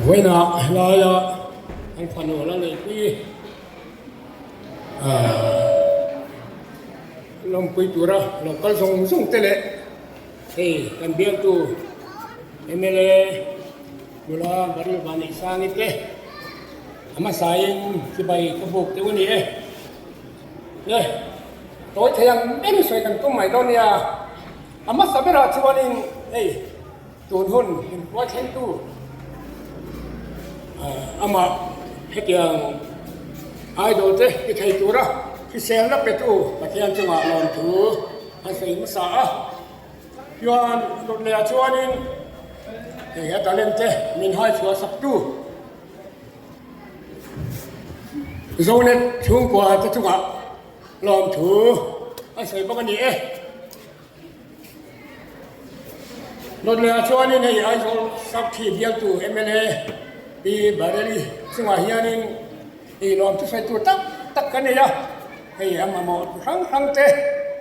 Vawiinah helaia an fanu la neihpui lawmpui tura lo kal zawng zawng te leh hei kan bialtu mla nula Baryl Vanneihsangi te a hmasain chibai ka buk deuh a ni e. Le tawi thei ang eng sawi kan tum mai dawn nia a hmasa berah chuanin hei. Tun hun inhruai thlengtu amah hetiang idol te ti thei tura hriselna petu Pathian chungah lawmthu an sawi hmasa a. Chuan Dawtleia chuanin hei a talent te min hai chhuah saktu Zonet chhungkua te chungah lawmthu an sawi bawk a ni e. Dawtleah chuanin hei Aizawl Sakhi bialtu mla Pi Baryl-i chungah hianin ih lawm thusawi tur tak tak ka nei a, hei a mamawh chi hrang hrang te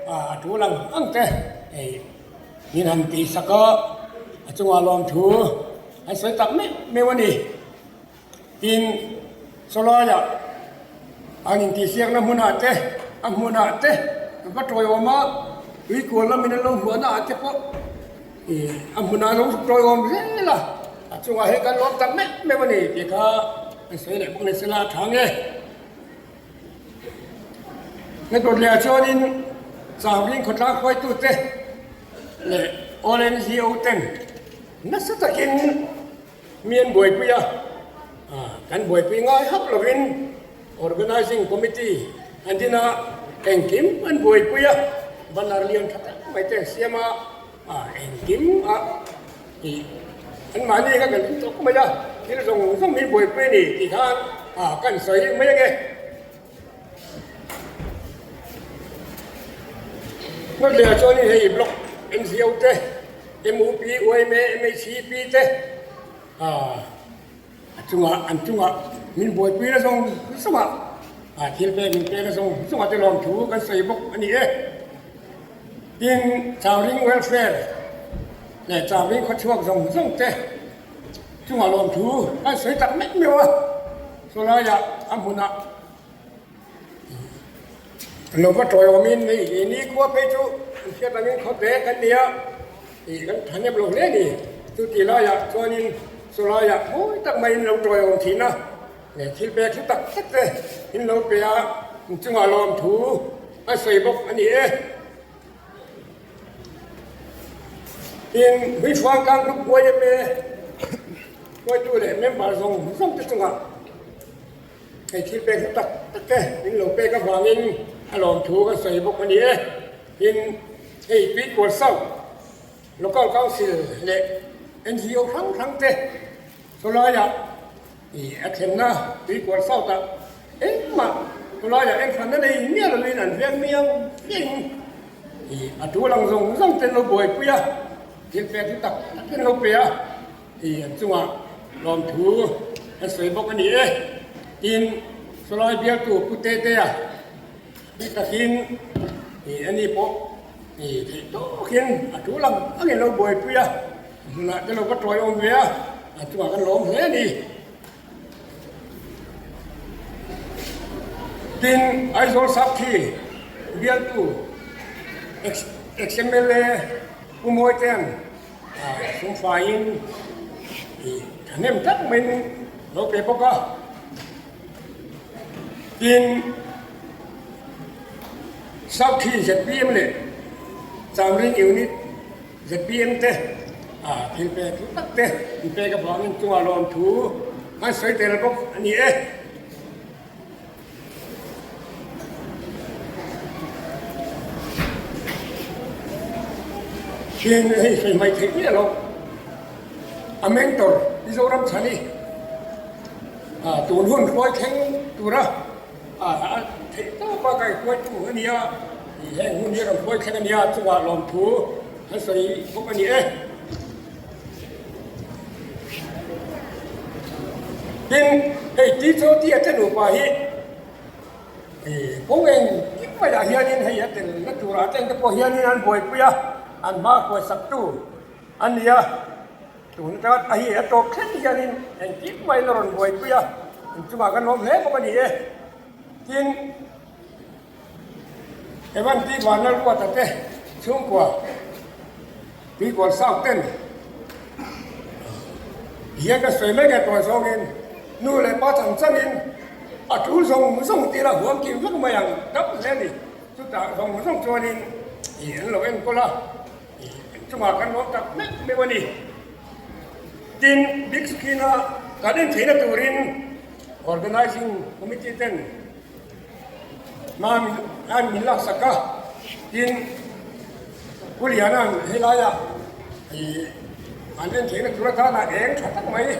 a tul ang ang te hei min han tihsak a, a chungah lawmthu an sawi tak meuh meuh a ni. Tin, sawlaiah an intihsiakna hmunah te, a hmunah te va tawiawm a, tuikual lamin an lo hmuahna ah te pawh ih a hmunah an lo tawiawm zel a, a chungah hian kan lawm tak meuh meuh a ni tih kha an sawi leh bawk ni sela a tha nge. Hnathawt leh ah chuanin Changring khawtlang hruaitute leh All NGO ten nasa takin Mi an buaipui a, kan buaipui ngai hap lovin Organising Committee an din a, engkim an buaipui a, banner lian tha tak mai te an siam a, engkim a tih anmahni kha kan ring tawk mai a, thil zawng zawng min buaipui a ni tih khan kan sawi mai ange. Hnatleh chuanin hei block NGO te, MUP, yma, MHCP te a chungah an chungah min buaipui na zawng zawngah a thil pek min pek na zawng zawngah te lawmthu kan sawi bawk a ni e. Tin, Chauring Welfare leh Chauring khawchhuak zawng zawng te chungah lawmthu kan sawi tak meuh meuh a, chulaiah a hmunah Lo va tawiawmin hei i nikhua phei chu an hriat angin khawte kan ni a, ih kan thahnem lo hle a ni. Chuti laiah chuanin chulaiah mawi tak maiin lo tawiawm thin a, leh thil pek hlu tak tak te in lo pe a, in chungah lawmthu a sawi bawk a ni e. Tin, Huihruangtlang Group YMA hruaitu leh member zawng zawng te chungah, Hei thil pek hlu tak tak te min lo pek avangin a lawmthu ka sawi bawk a ni e. Tin, hei Tuikual South Local Council leh NGO hrang hrang te chawlaiah ih a thlenna Tuikual South ah engmah chawlaiah enhranna nei miah lovin an veng miau miahin ih a tul ang zawng zawng te an lo buaipui a, thil pek hlu tak tak te an lo pe a. Tih an chungah lawmthu an sawi bawk a ni e. Tin, sawlai bialtu Pu Tetea hi takin ih ani pawh ih theih tawkin a tul ang angin lo buaipui a, hmunah te lo va tawi awm ve a, a chungah kan lawm hle a ni. Tin, Aizawl Sakhi bialtu ex-MLA Pu Mawitean Sumfaiin ih thahnem tak maiin lo pe bawk a, tin South hi zpm leh Chamring Unit zpm te ah thil pek hlu tak te an pek avangin chungah lawmthu an sawi tel bawk a ni e. Tin hei sawi hmaih theih miah lo a mentor Mizoram chhani tun hun hruai thleng tura a theih tawpa kaihruaitu a ni a, heng hun hi rawn hruai thleng a ni a chungah lawmthu an sawi bawk a ni e. Tin, hei Tichotia te nupa hi kawng eng kim maiah hianin hei a tel na turah te engte pawh hianin an buaipui a, an hma hruaisaktu a ni a. Tun atanga a hi a tawp thleng hianin engkim maiin a rawn buaipui a, inchungah kan awm hle bawk a ni e. Tin, Evan Pi Vanlalruata te chhungkua Tuikual South ten hian ka sawi mai nge tuan zawngin nu leh pa chang changin a tul zawng zawng tira huam kim vek mai ang dam hle a ni. Chutah zawng zawng chuanin ih an lo enkawl a. Chungah kan lawm tak meuh meuh a ni. Tin, big screen a kan en theihna turin Organizing Committee ten hma an min laksak a. Tin, Pu Liana'n helaia ih an en theihna tur atana eng tha tak mai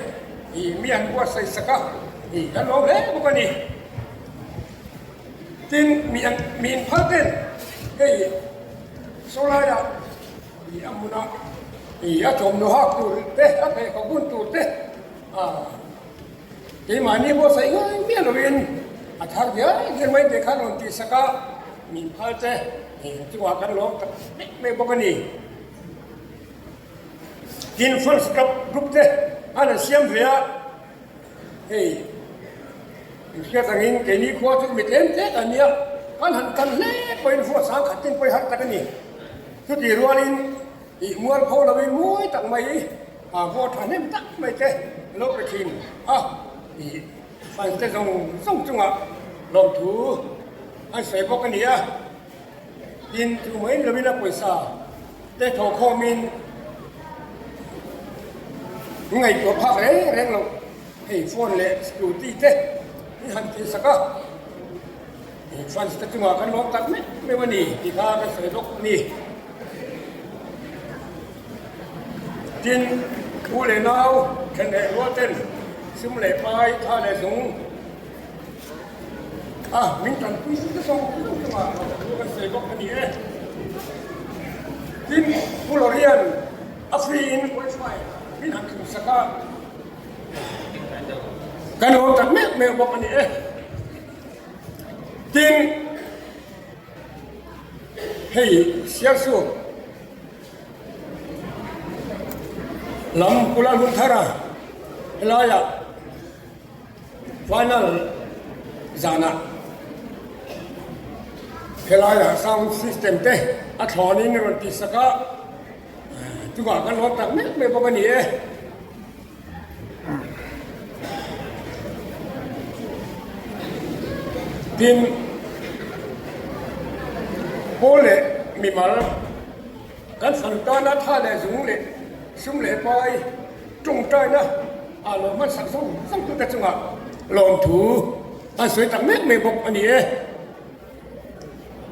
ih mi an buatsaih sak a, ih kan lawm hle bawk a ni. Tin, mi an mi inphal ten hei saw laiah ih a hmunah ih a thawmhnaw hak tur te a pheikhawk bun tur te ah keimahni buatsaih ngai miah lovin a thar diai diai mai te khan rawn tihsak a, mi inphal te ih chungah kan lawm tak mek mek bawk a ni. Tin, fans club group te an han siam ve a. Hei, inhriat angin keini khua chu mi tlem tlek a nia, kan han kal hle pawhin vuah sang khat tin pawhin har tak a ni. Chutih rualin ih mual pho lovin mawi tak mai a vaw thahnem tak mai te lo pe thin a, ih fans te zawng zawng chungah lawmthu an sawi bawk a ni a. Tin, chu mai lovin a pawisa te thawhkhawmin ngaihtuah phak reng reng lo hei phone leh scooty te hi han thil sak a, hei fans te chungah kan lawm tak meuh meuh a ni tih kha kan sawi bawk a ni. Tin, u leh nau then leh rual ten sum leh pai tha leh zung A, min tanpui zut nasa awm viau thung a, thu kan sawi bawk a ni e. Tin, Pu Lorian a free in wifi min han thlung sak a, kan lawm tak meuh meuh bawk a ni e. Tin, hei Sialsuk lam Pu Lalhunthara helaiah Final zanah helaiah sound system te a thlawnin a rawn tihsak a, chungah kan lawm tak mek mek bawk a ni e. Tin, pawl leh mimal kan fanu tana tha leh zung leh sum leh pai tawngtaina ah lo hmansak zawng zawng tute chungah lawmthu an sawi tak mek mek bawk a ni e.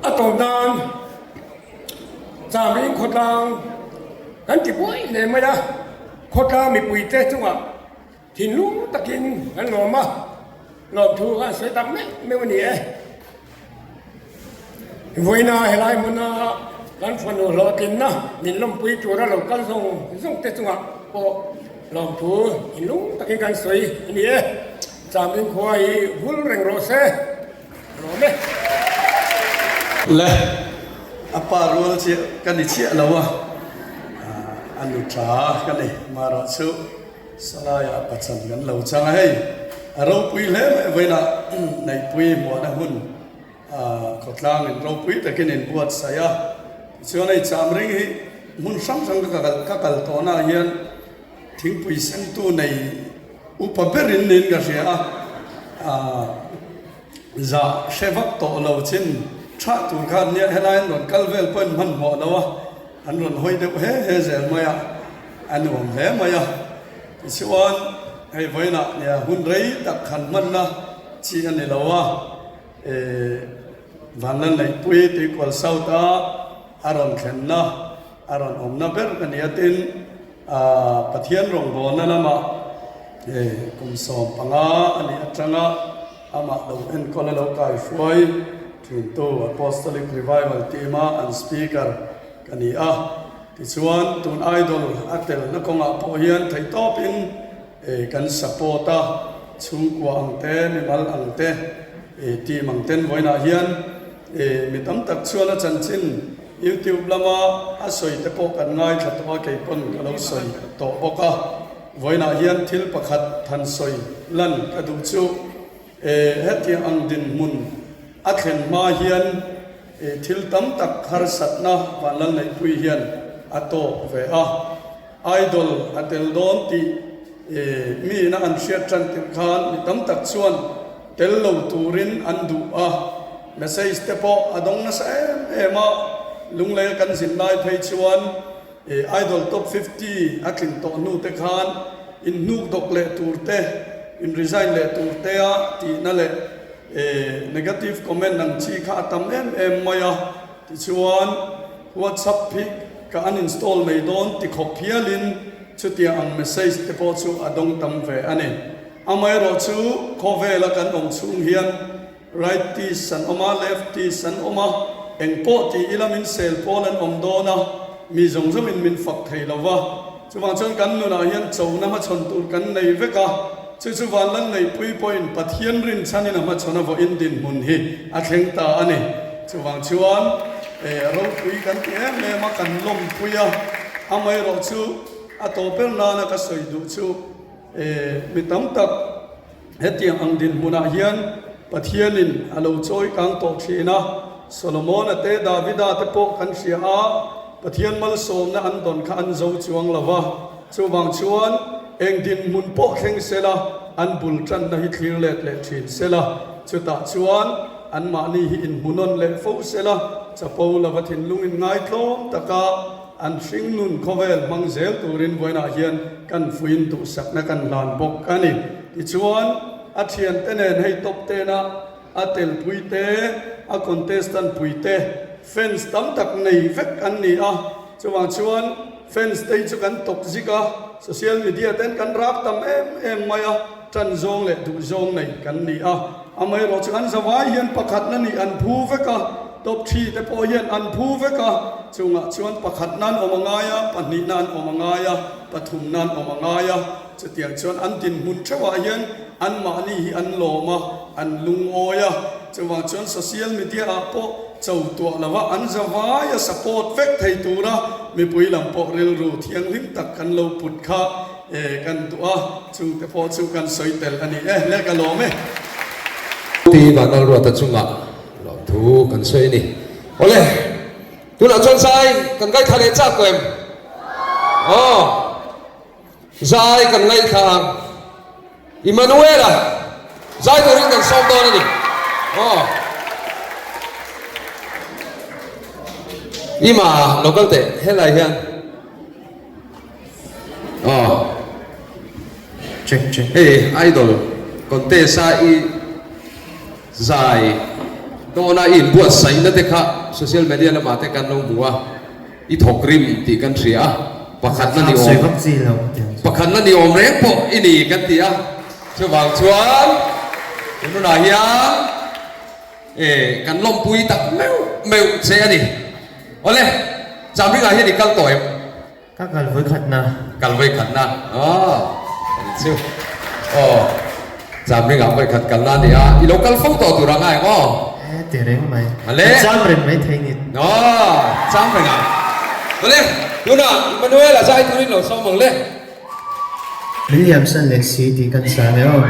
A tawp nan Chamring khawtlang kan ti buai hle mai a, khawtlang mipuite chungah thinlung takin kan lawm a, lawmthu an sawi tak mek mek a ni e. Vawiina helai hmuna kan fanu hlawhtlinna min lawmpui tura lo kal zawng zawng te chungah pawh lawmthu inlung takin kan sawi a ni e. Chamding khua hi vul reng rawh se, lawm e. Le, a pa rual chiah ka ni chiah lo a, a nu tha ka ni marawh chu Salaiah pachan kan lo chang a hei, a ropui hle mai vawiinah Neihpui hmuahna hun khawtlang in ropui takin in buatsaih a, tichuan hei Chamring hi hmun hrang hrang ka kal ka kal tawhnaah hian thingpui sentu nei upa berin niin ka hria a, zah hre vak tawh lo chin thah tur khan nia helai an rawn kal vel pawhin hmanhmawh lo a. An rawn hawi deuh he he zel mai a, a nuam hle mai a. Tichuan, hei vawiinah nia hun rei tak han hmanna chi a ni lo a, eh Vanlalneihpui Tuikual South a a rawn thlenna, a rawn awmna ber ka ni a tin, ah Pathian rawngbawlna lamah eh kum 15 a nih atanga amah lo enkawl a lo kaihruai thintu Apostolic Revival team a an speaker ka ni a. Tichuan tun Idol a telna kawngah pawh hian theihtawpin kan support a, chhungkua ang te, mimal ang te, team ang ten vawiinah hian mi tam tak chuan a chanchin. YouTube lama a sawi te pawh kan ngaithla tawh a, kei pawn ka lo sawi tawh bawk a. Vawiinah hian thil pakhat han sawi lan ka duh chu hetiang ang dinhmun a thlen hma hian thil tam tak harsatna Vanlalneihpui hian a tawk ve a. Idol a tel dawn tih miin a an hriat tan tirh khan mi tam tak chuan tel lo turin an duh a, message te pawh a dawng nasa em em a, Lunglei a kan zin lai phei chuan Idol top 50 a tlin tawh hnu te khan in hnuk dawk leh tur te, in resign leh tur te a tihna leh negative comment ang chi kha a tam em em mai a, tichuan WhatsApp hi ka uninstall mai dawn ti khawp hialin chutiang ang message te pawh chu a dawng tam ve a ni. Amaherawhchu khawvela kan awm chhung hian Rightists an awm a, leftists an awm a, eng pawh ti ila min sel pawl an awm dawn a, mi zawng zawngin min fak thei lo va. Chuvang chuan kan nunah hian chona hmachhawn tur kan nei vek a, chu chu Vanlal Neihpui pawhin Pathian rinchhanin a hmachhawn a vawiin dinhmun hi a thleng ta a ni. Chuvang chuan ropui kan ti em em a, kan lawmpui a, amaherawhchu a tawper nana ka sawi duh chu mi tam tak, Hetiang ang dinhmunah hian Pathianin a lo chawi kang tawh thin a, Solomona te, Davida te pawh kan hria a, Pathian malsawmna an dawn kha an zo chuang lo va. Chuvang chuan eng dinhmun pawh thleng se la, an bul tanna hi thlir let leh thin se la, chutah chuan anmahni hi inhmuhnawn leh fo se la, chapo lova thinlung inngaitlawm taka, An hringnun khawvel hmang zel turin vawiinah hian kan fuiin duhsakna kan hlan bawk a ni. Tichuan, a thiante nen hei top tena a telpui te, a contestant pui te, fans tam tak nei vek an ni a. Chuvang chuan fans te hi chu kan tawk zik a, social media ten kan rak tam em em mai a, tan zawng leh duh zawng nei kan ni a. Amaherawhchu an zavai hian pakhatna nih an phu vek a. Top thi te pawh hian an phu vek a, chungah chuan pakhat nan awm a ngai a, pahnih nan awm a ngai a, pathum nan awm a ngai a. Chutiang chuan an dinhmun theuhah hian anmahni hi an lawm a, an lungawi a. Chuvang chuan social media ah pawh cho tuah lova an zavai a support vek thei tura mipui lam pawh rilru thianghlim tak kan lo put kha e kan duh a, chungte pawh chu kan sawi tel a ni e, le ka lawm e. Pi Vanlalruata chungah Lawmthu kan sawi a ni. Awle, tunah chuan zai kan ngaithla leh chak em? Aw, zai kan ngaithla ang. Immanuela, zai turin kan sawm dawn a ni. Aw. Ima, lo kal teh, helai hian. Aw. Check, check. Hei, Idol contest a i Zai dawna i inbuatsaihna te kha social media lamah te kan lo hmu a, i thawk rim tih kan hria a, pakhatna ni awm pakhatna ni awm reng pawh i ni kan ti a, chuvang chuan tununah hian e kan lawmpui tak meuh meuh che a ni. Awle, Chamringah hian i kal tawh em? Ka kal vawi khatna. Kal vawi khatna aw ani chu aw cham ringah vawi khat kalna a ni a i lo kal fo tawh tur ang a eng aw. E ti reng mai. Ale. Ka cham reng mai thei ni. Aw cham reng ang. Awle tunah Emmanuel a zai turin lo sawm ang le. Min liamsan leh si tih kan sa hle aw.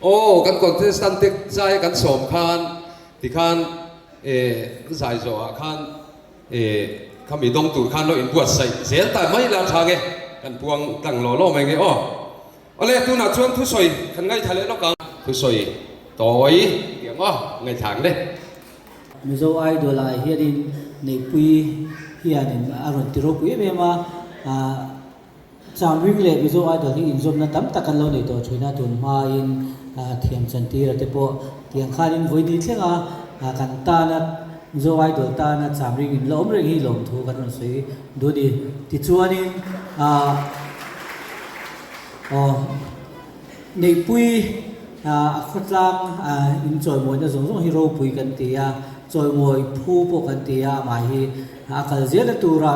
Aw, kan contestant te zai kan sawm khan tikhan eh zai zawhah khan eh khami dawng tur khan lo inbuatsaih zel ta mai la tha nge kan puang tlang law law mai nge aw. Awle tunah chuan thusawi kan ngaithla leh lawk ang. Thusawi tawi tih ang aw ngaithla ang le. Mizo Idol ah hianin Neihpuii hianin a rawn ti ropui em em a, Chamring leh Mizo Idol hi inzawmna tam tak an lo nei tawh thin a, tun hmain thiam chantira te pawh tiang khanin vawi ni thlenga kan tana Mizo Idol tana Chamring in la awm reng hi lawmthu kan rawn sawi duh a ni. Tichuanin aw. Neihpui a khawtlang in chawimawina zawng zawng hi ropui kan ti a, chawimawi phu pawh kan ti a, amah hi a kal zelna tura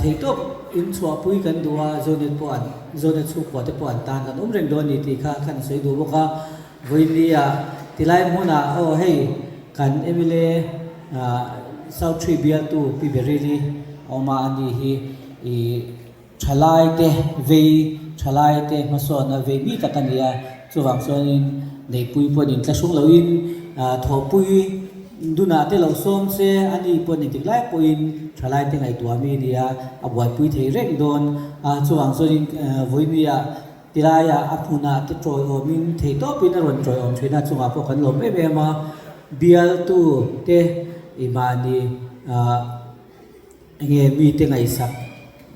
theihtawp in chhuahpui kan duh a, Zonet pawh an Zonet chhungkua te pawh an tan kan awm reng dawn ni tih kha kan sawi duh bawk a, vawiinnia tilai hmunah aw hei kan mla South Tree bialtu Pi Berili a awm a, ani hi ih. Thalaite vei, thalaite hmasawnna vei mi tak a ni a, chuvang chuanin Neihpui pawhin inthlahrung loin thawhpui dunah te lo sawm se, ani pawhin engtik lai pawhin thalaite ngaihtuah mi a ni a, a buaipui thei reng dawn a, chuvang chuanin vawinia tilaiah a hmunah te tawiawmin theihtawpin a rawn tawiawm thin a, chungah pawh kan lawm em em a, bialtu te i mahni ah. Enge mite ngaihsak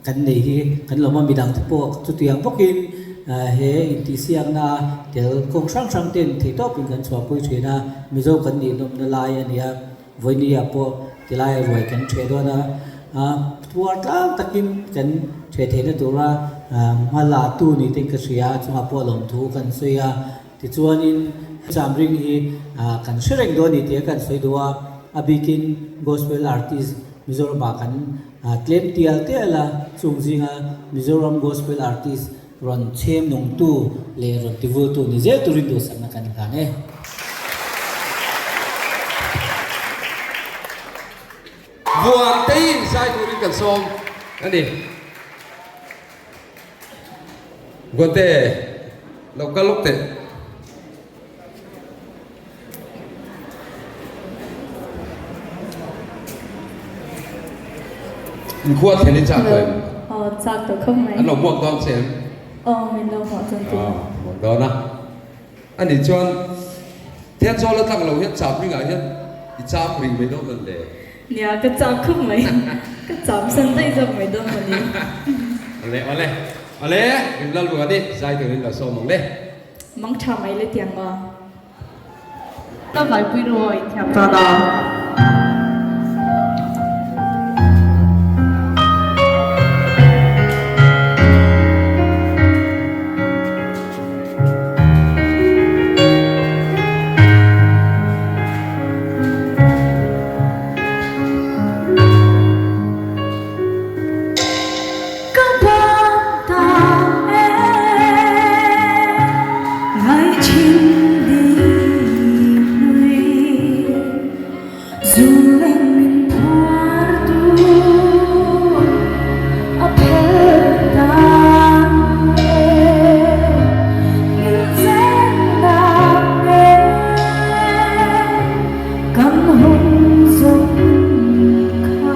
kan nei hi kan lawm a, midang te pawh chutiang bawkin he intihsiakna tel kawng hrang hrang ten theihtawpin kan chhuahpui thin a, Mizo kan nih nawmna lai a ni a, Vawinia pawh tilai ruai kan ṭheh dawn a, puar tlang takin kan ṭheh theihna tura hma la tu ni ten ka hria a, chungah pawh lawmthu kan sawi a, tichuanin Chamring hi kan hre reng dawn a ni tih a kan sawi duh a. A bikin Gospel Artist Mizoramah kan tlem tial tial a, chung zinga Mizoram Gospel Artist rawn chhem nungtu leh rawn tivultu ni zel turin duhsakna kan hlan e. Vuantei inzai turin kan sawm a ni. Vuante, lo kal lawk teh. Inkhua thlen i chak tawh em? Aw, chak tawh khawp mai. An lo hmuak dawn che em? Aw, min lo hmuak dawn che. Aw, hmuak dawn a. A nih chuan Thianzawl a tlak lo hian cham ringah hian i cham rih mai dawn an le. Nia, ka chak khawp mai. Ka cham san daih zawk mai dawn mawni. Awle, awle, awle, Rimlalruani zai turin lo sawm ang le. Mang tha mai le tiang maw? Ka vaipui ru aw inthiam tan a. Ka ban ta e ngai thin ni hlui Zu leng min phuar tu a phel ta e Min zen dan e kan hun zawng kha.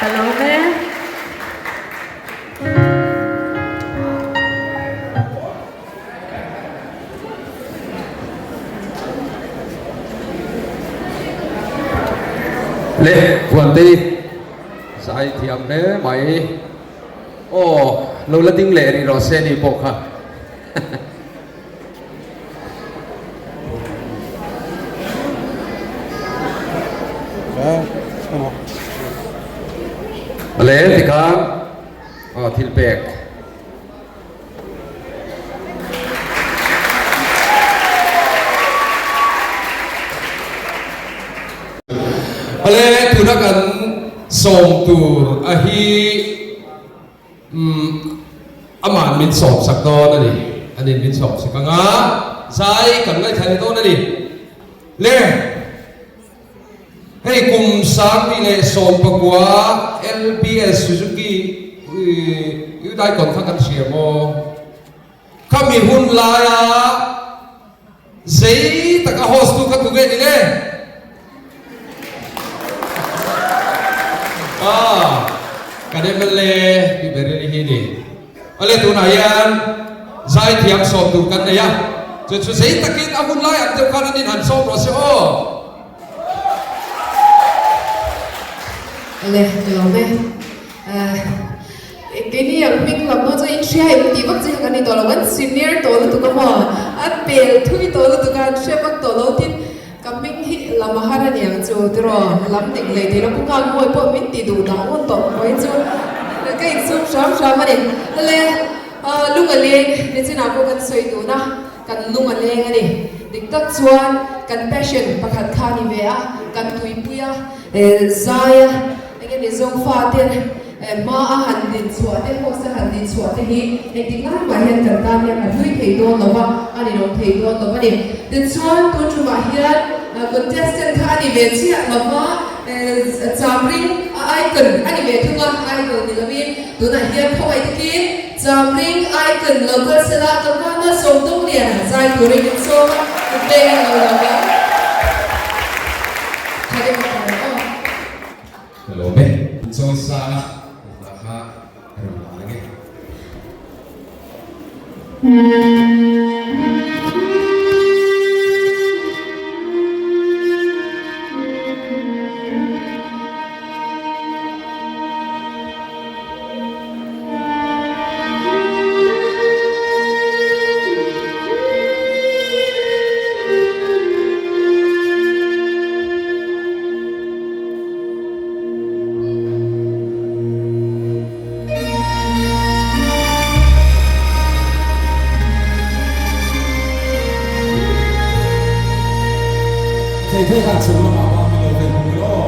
Ka lawm e. Le Vuantei zai thiam hle mai. Aw lo la ding leh rih rawh se ni pawh kha. Le tikhan aw thil pek. Ale tuna kan sawm tur a hi umm aman min sawm sak dawn a ni ani min sawm sak anga zai kan ngaithla leh dawn a ni le. Hei kum 2019 LBS Suzuki Youth Icon kha kan hria maw? Khami hun laia zei taka host tu kha tu nge ni le? Ah, kan MLA Pi Beryl hi ni. Awle tunah hian zaithiam sawm tur kan nei a, chu chu zei takin a hun lai ang deuh khan an inhan sawm rawh se aw. Awle, ka lawm e. Keini ang hming lam pawh chu in hria em tih vak chi kha kan ni tawh lo, kan senior tawh lutuk a maw, a pel thui tawh lutuk a, an hre vak tawh lo tin ka hming hi lam a har a niang chu tiraw, lam dik leh tih lo pu nghak mawi pawh min ti duh dah ngun tawh mai chu ka insum hram hram a ni. Awle, lung a leng nichinah pawh kan sawi dun a. Kan lung a leng a ni. Dik tak chuan kan passion pakhat kha a ni ve a, kan tuipui a, zai a, eng nge ni zawng faten hma a han din chhuah te, host a han din chhuah te hi engtik lai mah hian kan tan hian a hlui thei dawn lo va, a ninawm thei dawn lo a ni. Tichuan tun tumah hian contestant kha a ni ve chiah lo va, Chamring a icon a ni ve thung a, idol ni lovin tunah hian khawngaih takin, Chamring icon lo kal sela ka hmana sawmdawng lian a zai turin min sawm a, kut veng in lo lo ang. Tha deuh a awm aw. Ka lawm e. Chawi sang a hla kha ka rawn lam reng e. Thei thei khan chhun lamah pawh min lo vel hmu ila aw.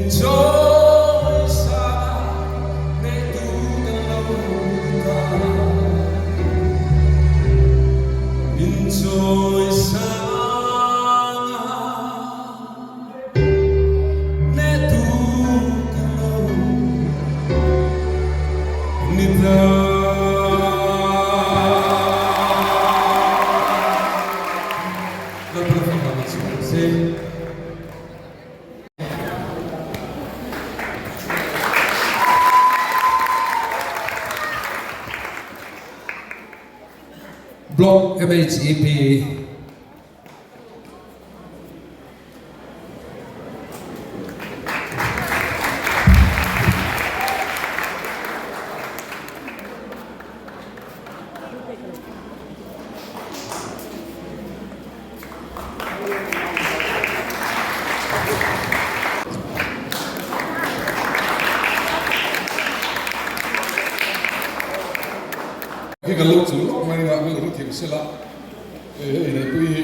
Min chawi sang a, hnehtu kan lo ni ta. Min chawi sang a, hnehtu kan lo ni ta. Lalpa fapa Malsawm se. Block MHEP Hi kan lo chu lawk mai a, min lo thiam sela hei neipui hi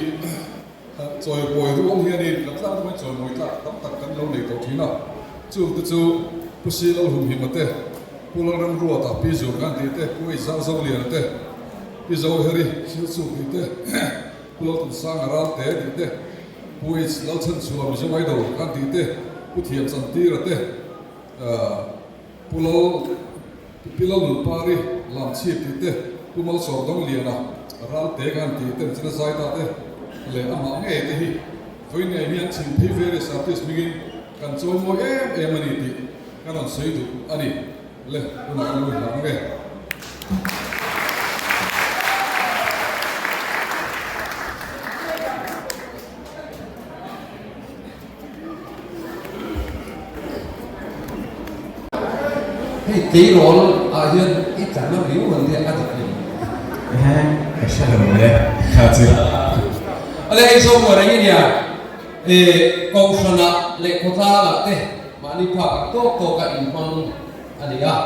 chawi pawi ruang hianin kan tlang deuhin chawi mawi tlak tam tak kan lo nei tawh thin a, chung te chu Pu Si Lalhumhima te, Pu Lalremruata, Pi Zurgan tih te, Pu H Zauliana te, Pi Zoheri Silchuk tih te, Pu Laltunsanga Ralte tih te, Pu H Lalchhanchhuah Mizo Idol khan tih te, Pu Thiamchantira te, Pu Lal Pi Lalnunpari Lamchhip tih te, Pu Malsawmdawngliana Ralte khan tih te, China Zaita te leh amah ngei te hi vawiin hian chhim phei various artist hmingin kan chawimawi em em a ni tih ka rawn sawi duh a ni. Le, tunah kan lo hlang ang e. Hei tleirawl ah hian i tla na riau an nia a dik em? Ehe, ka hre lo e, kha chu. Ale hei zawng maw reng i nia, e Kohhranah leh khawtlangah te mahni phak ang tawk tawka inhmang a ni a.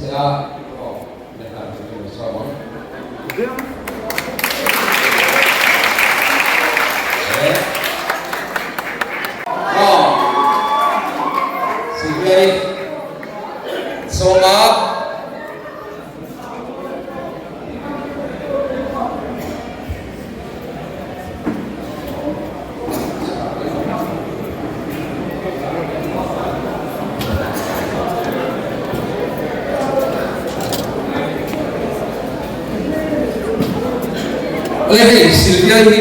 che a, aw le hlan turin ka sawm ang. Aw Silviai sawma. Awle hei Sylvia hi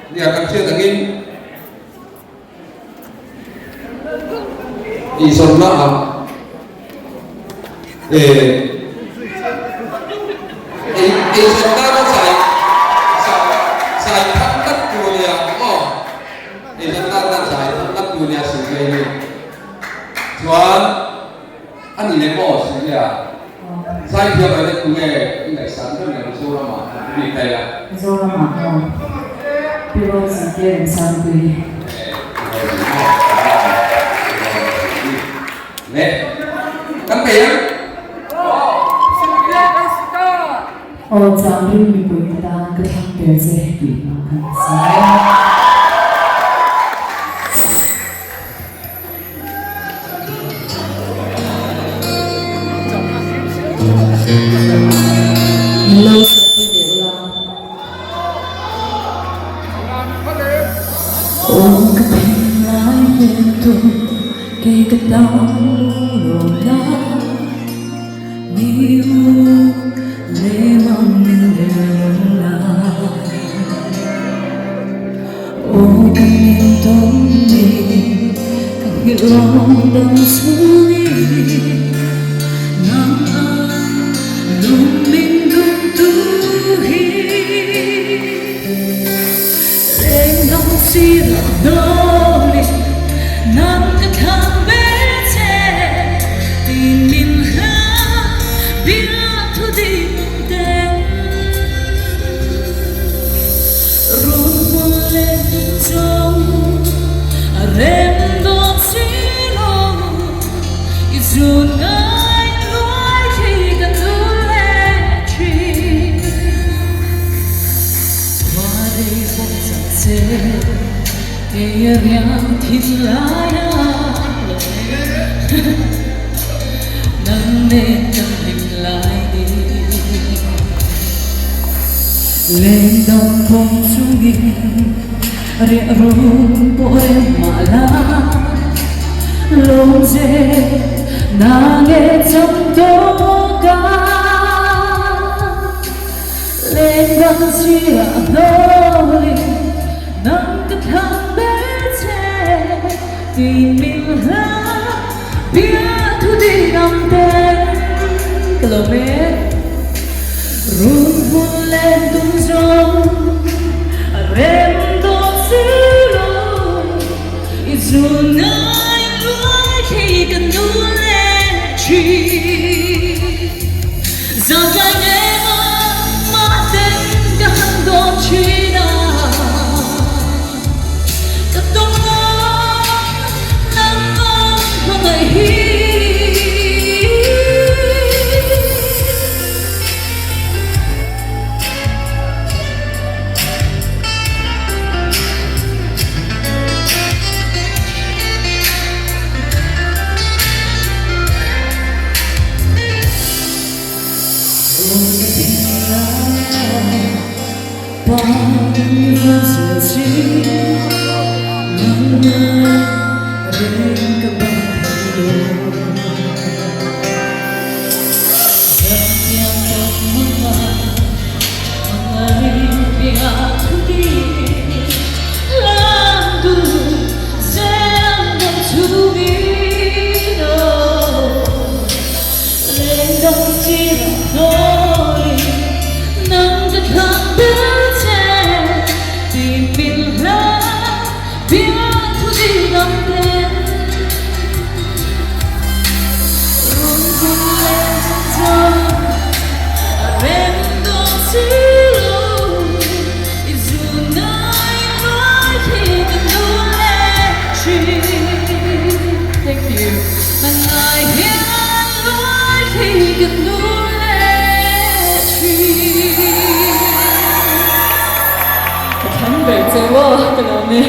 nia kan hriat angin Eizawnna ah eh ei eizawn nana zai zai zai thang tlat tu ania maw eizawn nana zai thang tlat tu ania Sylvia hi chuan a ni leh maw Sylvia Zaithiam ah hian tunge i ngaihsan ber nge Mizoram ah kan ti bik daih a. Mizoram ah maw Pi Rosie te Remsangpui. Pi Rosie maw Pi Rosie le kan bei ang. Aw Chamring mipui te tan ka thlang tel che tih hna khan a sawi. Lo sakpui ve ula. Aw ka thinlai hmel tu kei ka tan lo la mi u le mang min ler lo la Aw ka ning tawn ni ka nghilh lawng dang chhung i nang ang lung min dum tu hi Leng dang sirah hnawli nang ka thlang ber che tin min hla biak thu ding ten. Run hmun leh tung a rem dawn si lo, i zun ngai luai khi ka nu leh thin. Khua rei pawh chak che, kei a riang thin lai a lo nang nen kan hlim lai ni. Leng dang pawm chungin riah run pawh rem mah la, lawm che na nge cham tawk a. Leng dang sirah hnawlin nang ka thlang ber che, tin min hla bia thu ding ang ten ka lawm e. Run hmun len tum zawng a rem dawn si lo, i zun ngai luai khi ka nu leh thin. Zan tlai nem a mah ten ka han dawn thin a, ka tawng nang nang ang hmangaih hi. lawm e.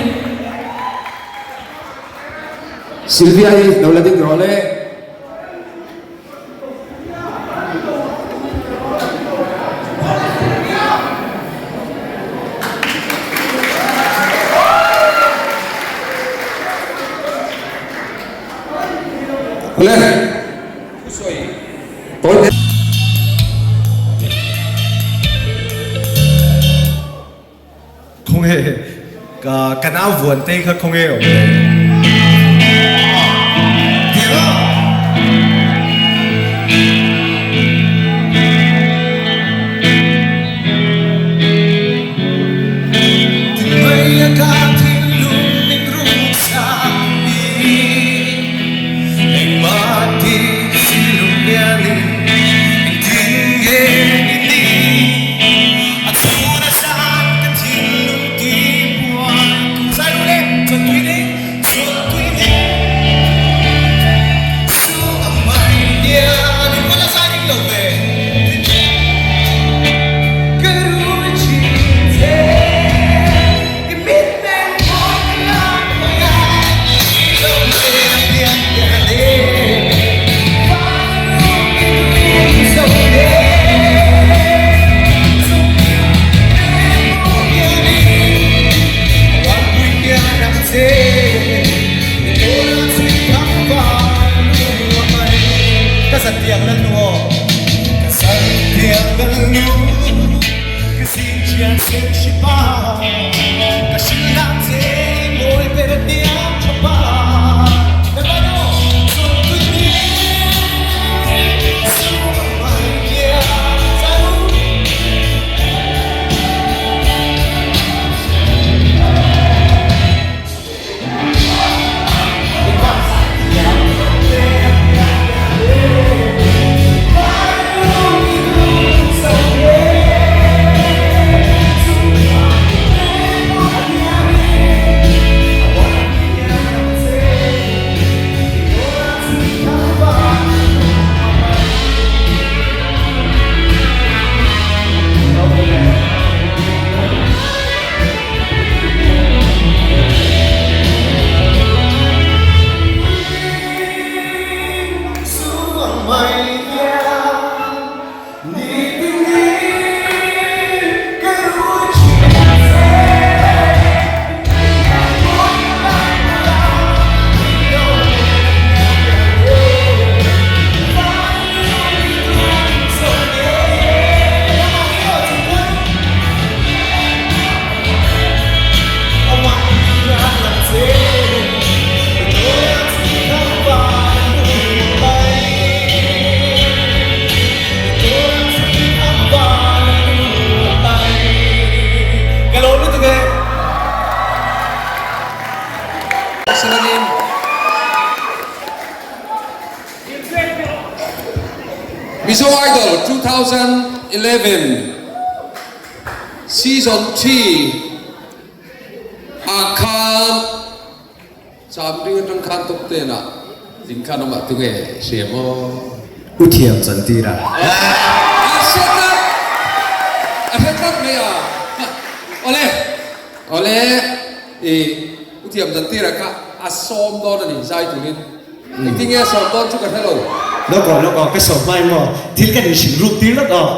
Sylvia hi lo la ding rawh le. Le thusawi tawi te. Khawnge ka nau vuan te kha khawnge awm le. Mizo Idol 2011 Season 3 ah khan Cham ding atang khan top ten ah ding khan amah tunge hria maw? U thiam chan tir a. A hre tlat a hre tlat mai a. Awle awle i u thiam chan tir a kha a sawm dawn a ni zai turin. Engtin nge a sawm dawn chu ka hre lo. Lawk aw lawk aw ka sawm hma emaw thil kan inhrilh ruk tir lawk aw.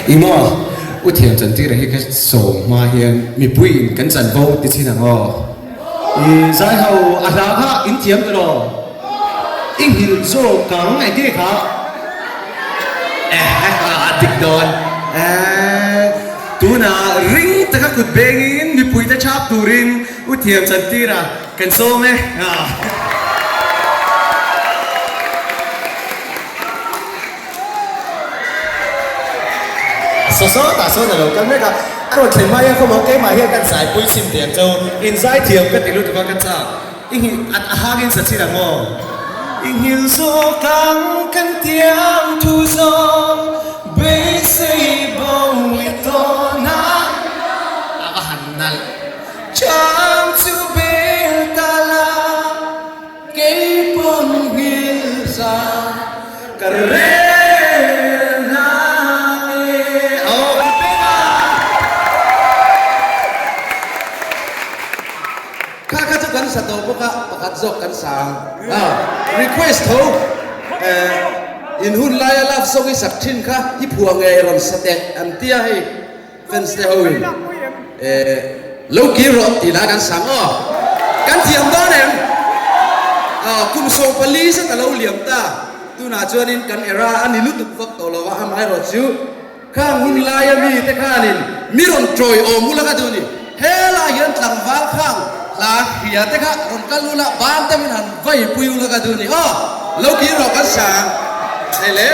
I maw? U thiam chantira hi ka sawm hma hian mipuiin kan chanvo ti chin ang aw. I zai ho a hla kha in thiam tawh? I nghilh zawk kang engtin nge kha? A dik dawn. Tunah ring taka kut bengin mipuite chhap turin U Thiam Chantira kan sawm e. Saw sawtah sawn a lo kal mek a, a rawn thlen hma hian khawmah keimah hian kan zaipui chim teh ang cheu, in zaithiam ka ti lutuk a ka chak. I nghilh at a hangin sa chin ang aw. I nghilh zawk ang kan tiang thu zawng beisei bo i tawn a. A va han nalh chang chu bel ta la kei pawn nghilh. sa tawh bawk a, pakhat zawk kan sa ang. Ah, request tho. Eh, in hun laia love song i sak thin kha i phuah ngei rawn sa teh an tia hei fans te ho in. Eh, lo kir rawh tih lai kan sang aw. Kan thiam dawn em? Ah, kum 14 zet a lo liam ta. Tunah chuanin kan era a ni lutuk vak tawh lo a, amaherawh chu Khang hun laia mite khanin mi rawn tawiawm ula ka duh ni. Helaiah hian tlangval khang hla hria te kha rawn kal ula, ban te min han vaipui ula ka duh ni. Aw, lo kir rawh kan sang. Hei le.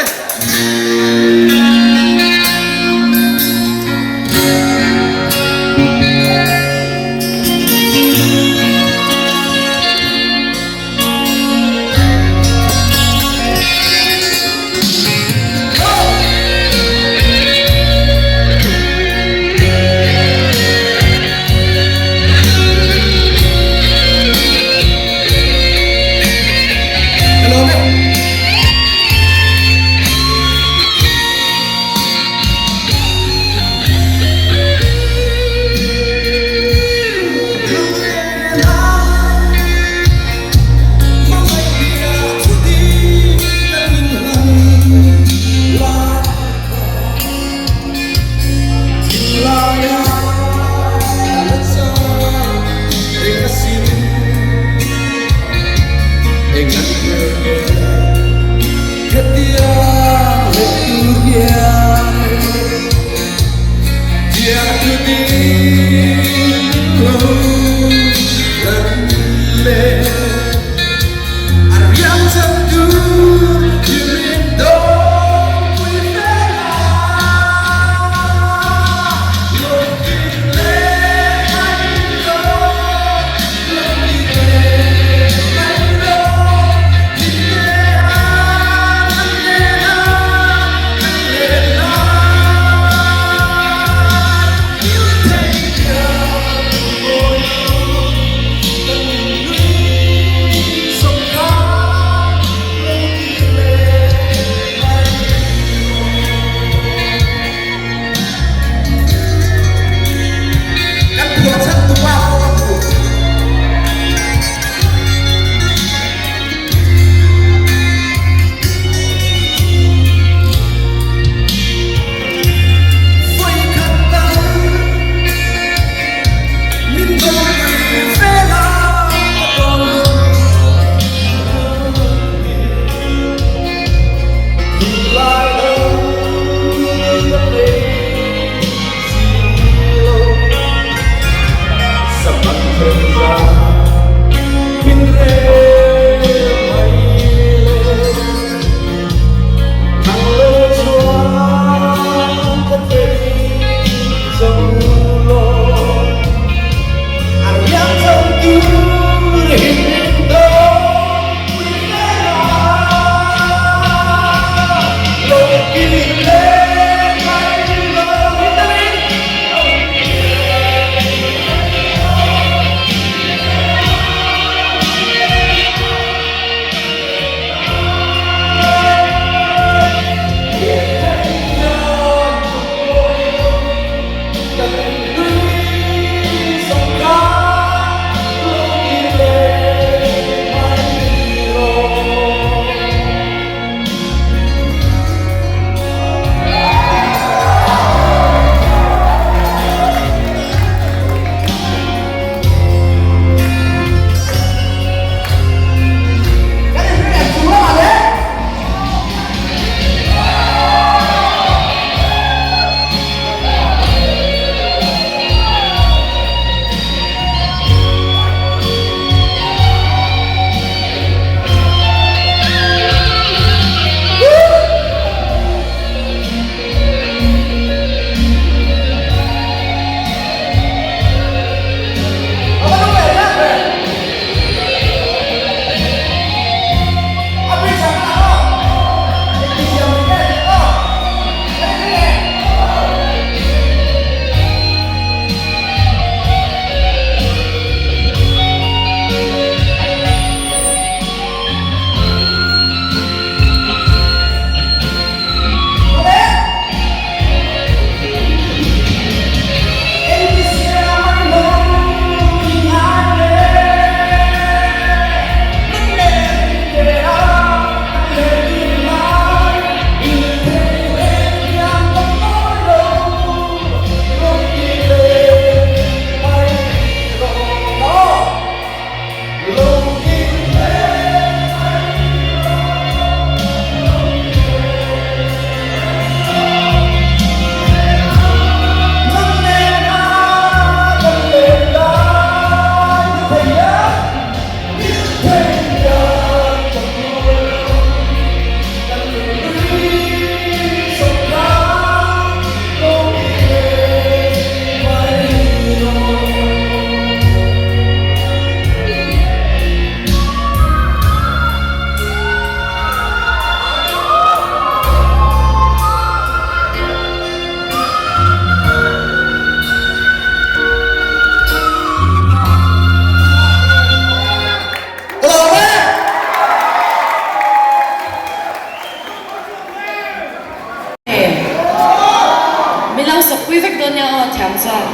lo sak pui vek dawn nia aw thiam chuan.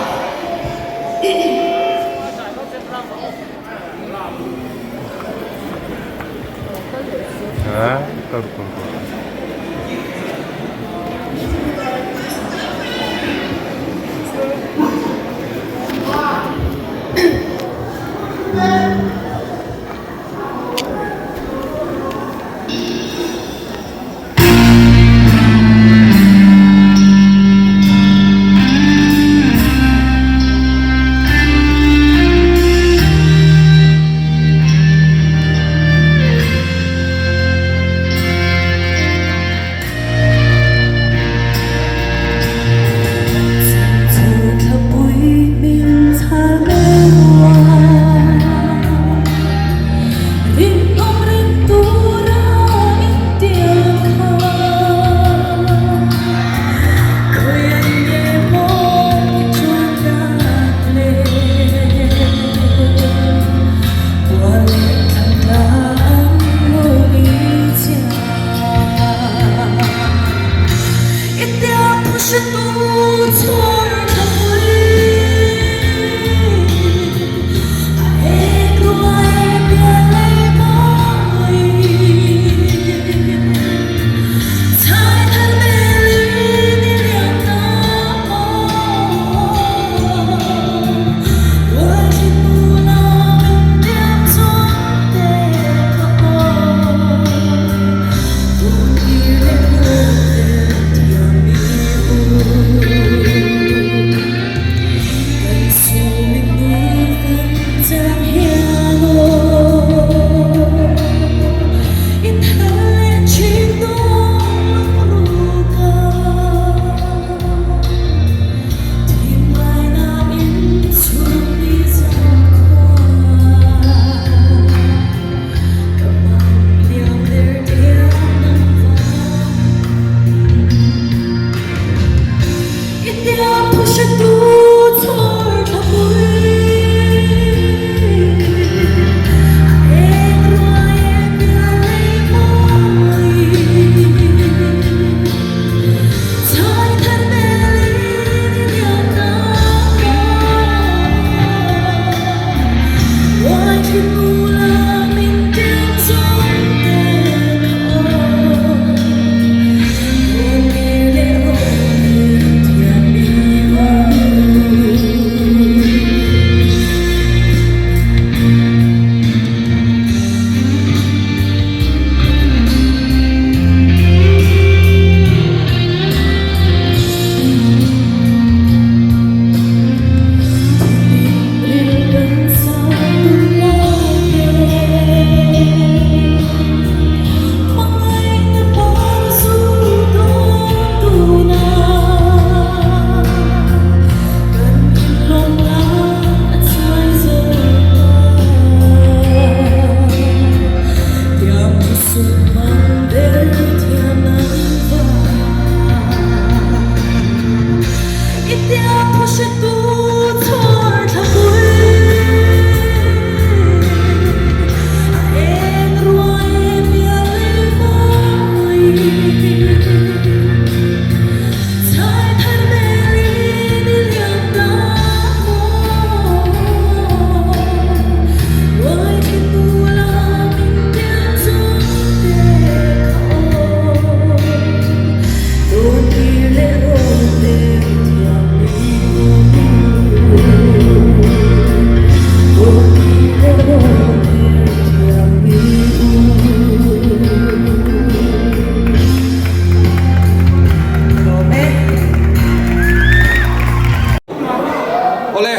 Awle,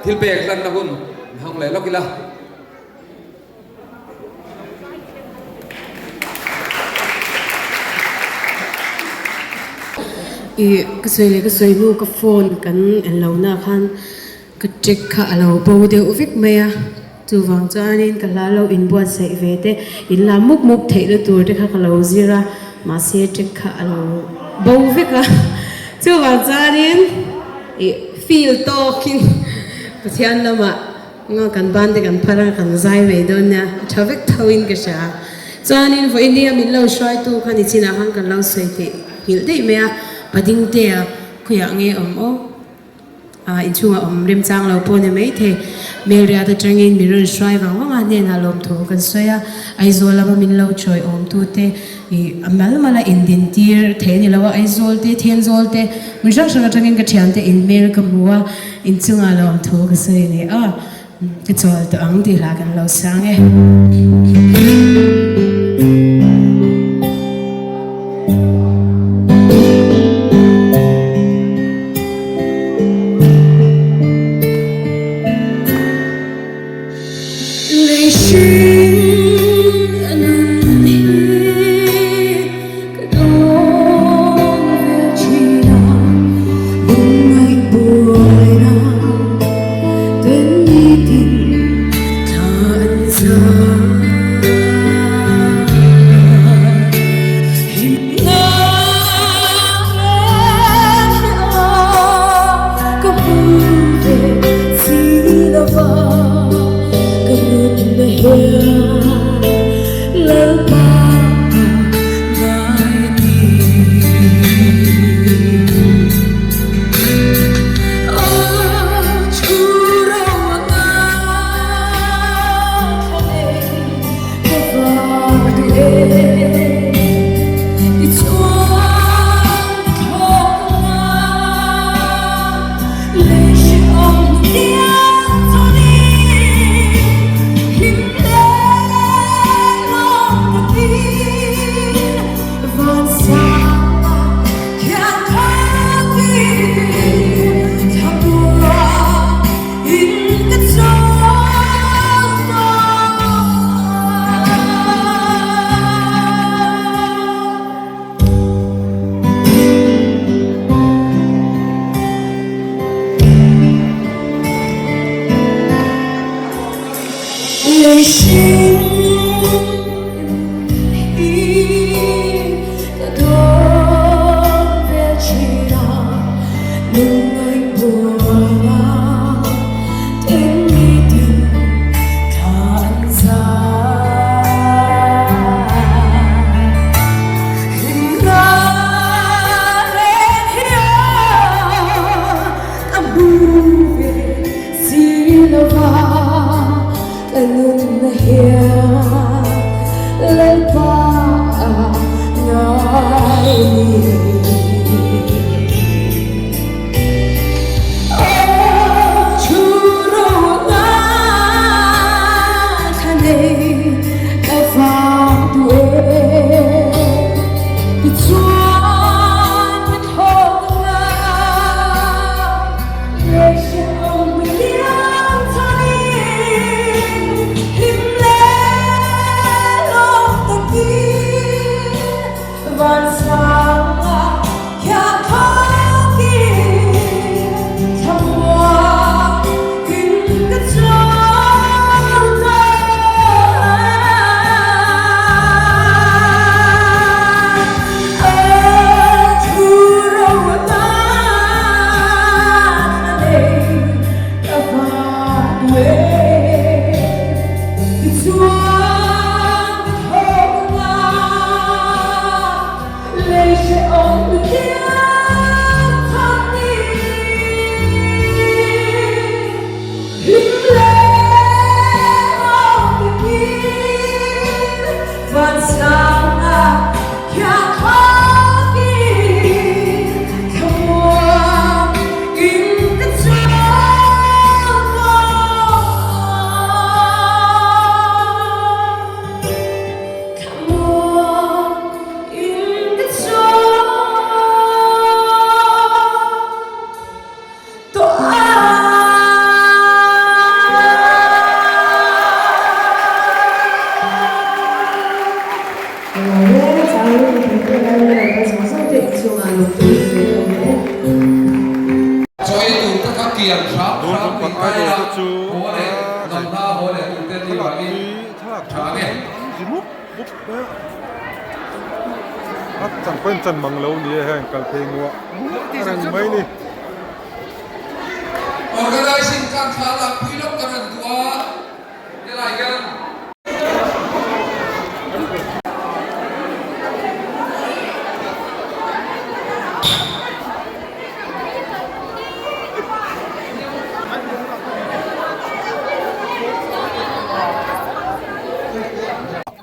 thil pek lanna hun hmang leh lawk ila. I ka sawi leh ka sawi hnu ka phone kan en lo na khan ka check kha a lo bo deuh vek mai a, chuvang chuanin ka hla lo inbuatsaih ve te in la mup mup theih na tur te kha ka lo zir a mahse check kha a lo bo vek a, chuvang chuanin ih feel tawkin Pathian lamah Nga kan ban te kan phar a, kan zai mai dawn nia, a tha vek tho in ka hria. Chuanin vawiin a min lo hruaitu kha ni chinah khan kan lo sawi theih nghilh daih mai a, Padingtea. Khawiah nge awm aw? Aa inchhungah awm remchang lo pawh ni maithei. Melriat atangin min rawn hruai vang vang a, hnenah lawmthu kan sawi a, Aizawl lama min lo chawi awmtute ih a mal mala indintir thei a ni lo a, Aizawl te, Thenzawl te, hmun hrang hrang atangin ka thiante inhmel ka hmu a, inchungah lawmthu ka sawi a ni a. Ka chawl tawh ang tih hla kan lo sang e.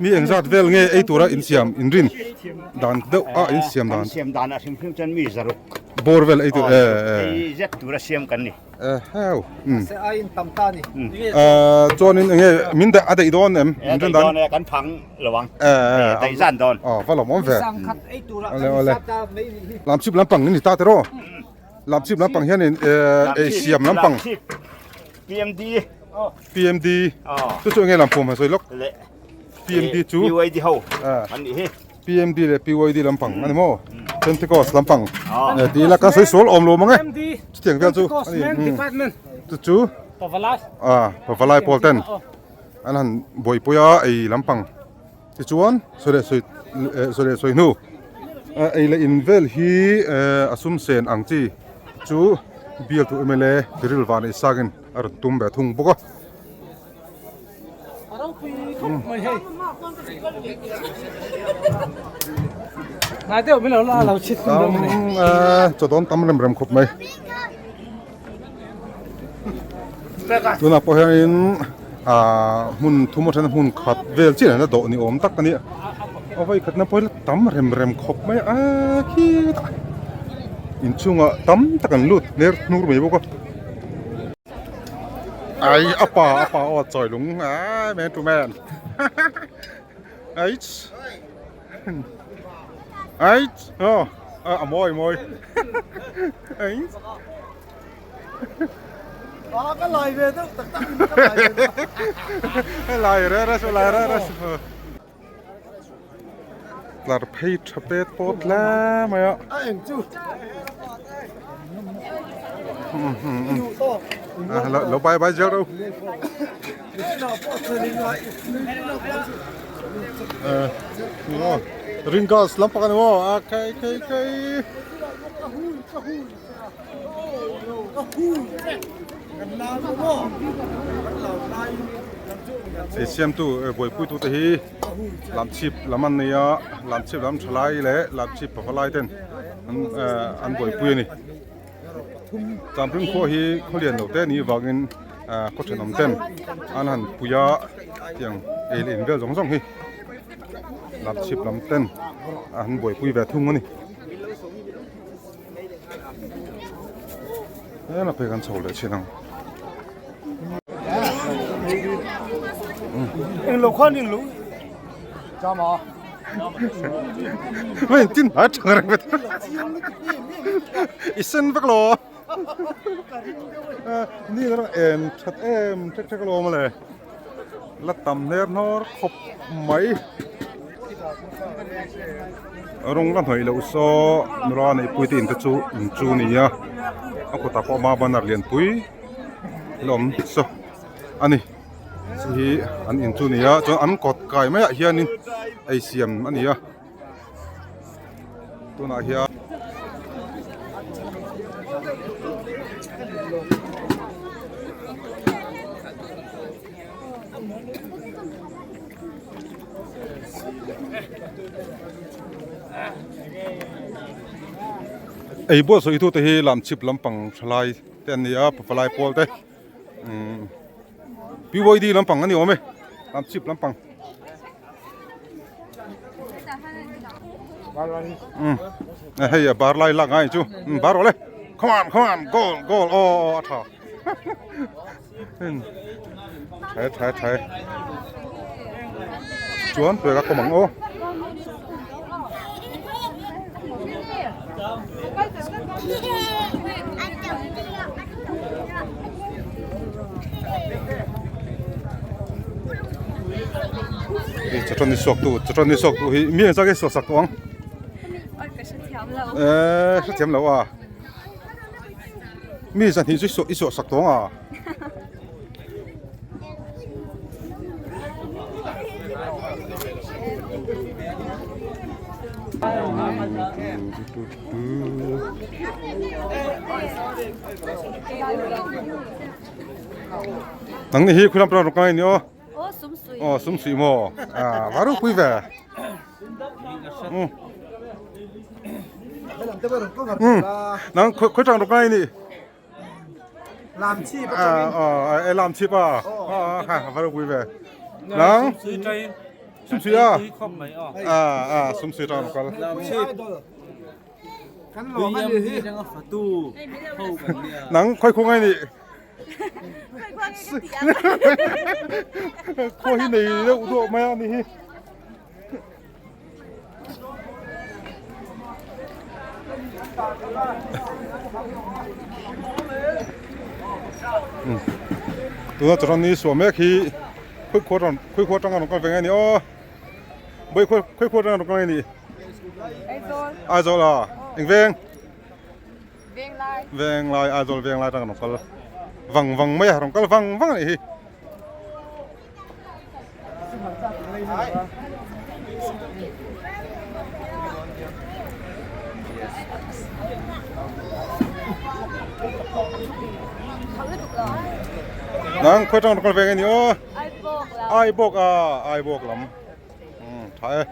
Mi engzat vel nge ei tura in siam in rin dan deuh a in siam dan. Kan siam dan ah hrim hrim chuan mi zaruk. Bawr vel ei tur e e. Ei zet tura siam kan ni. E heu. Mahse a in tam ta ni. Chuanin enge min a daih dawn em? A daih dawn e kan phang lo ang. E e. Daih zan dawn. Aw va lawm awm ve. Sangkhat ei tura kan insat ta mai nih hi. Lamchhip lampang in ni ta tiraw? Lamchhip lampang hianin ei siam lampang. PMD. PMD. Chu chu enge lampum ha sawi lawk. PMD chu PYD ho an nih hi. PMD leh PYD lampang ani maw? Pentecost lampang. Ti ila ka sawi sual awm lo mang e. Chutiang vel chu ani. Chu chu Pavalai. Ah, Pavalai pawl ten an han buaipui a ei lampang. Tichuan sawi leh sawi sawi leh sawi hnu ei leh in vel hi a sum sen ang chi chu bialtu mla Biril Vaneisakin a rawn tum ve thung bawk a. Chaw dawn tam rem rem khawp mai. Tunah pawh hianin ah hmun thum atana hmun khat vel chiah an la dawh ni awm tak a ni a a vawi khatna pawh hi la tam rem rem khawp mai a khitah inchhungah tam tak an lut ner hnur mai bawk a ai a pa a pa aw chawi lung ai man to man aich aich aw a mawi mawi aich. Ka lai ve deuh tak tak in ka lai ve deuh. Lai re re su lai re re su. Tlar phei tha pet pawt hle mai a. A eng chu. Lo bai bai zel ro. Ringals lampang ani maw a kai kai kai. Ei siamtu buaipuitu te hi lamchhip lam an nei a lamchhip lam tha lai leh lamchhip pafa lai ten an an buaipui a ni Chamring khua hi khaw lian lo te a nih avangin khaw thenawm ten an han pui a tiang ei leh in vel zawng zawng hi lamchhip lam ten an buaipui ve thung a ni. Hela phei kan chho leh chin ang. Eng lo khan eng lo chama. Mai tin ha chang reng vet. I sen vek lo. Ni la en that em thek thek lo male. La tam hner hnawr khawp mai. Rawng la hnawih loh saw nula neihpui te in te chu in chu a ni a a kawtah pawh ma banner lianpui la awm saw a ni hei hi an in chu a ni a chuan an kawt kai maiah hianin ei siam a ni a tunah hian. Ei buat sawi tute hi lamchhip lampang thalai te an ni a palai pawl te umm PYD lampang a ni awm e lamchhip lampang umm hei a bar lai lak ngai chu umm bar awle come on come on goal goal aw a tha. Tha tha tha chuan tuai ka kawm ang aw chawṭawni suak tu chawṭawni suak tu hi mi engzah nge suak sak tawh ang eh hrethiam lo a. Mi zahnih chu i sawh sak tawng a. Nang ni hi khulam pran ruk ngai ni aw. Aw sum sui maw. A va ropui ve. Nang khoi tang ruk ngai ni. Lam chip a. Ờ, lam chip a. Ờ, ha va ropui ve. Nang. Sumsui a? A a sumsui tang kal. Nang khoi khua ngai nih. Khua hi nei deuh duah mai a ni hi. Tuna chuan ni suah mek hi khawi khua rawn khawi khua atanga rawn kal ve nge ni aw bawi khawi khawi khua atanga rawn kal nge ni Aizawl a eng veng Venglai Aizawl Venglai atanga rawn kal vang vang mai a rawn kal vang vang a nih hi. Nang khawi tang kal ve nge ni aw ai bawk a ai bawk lam tha e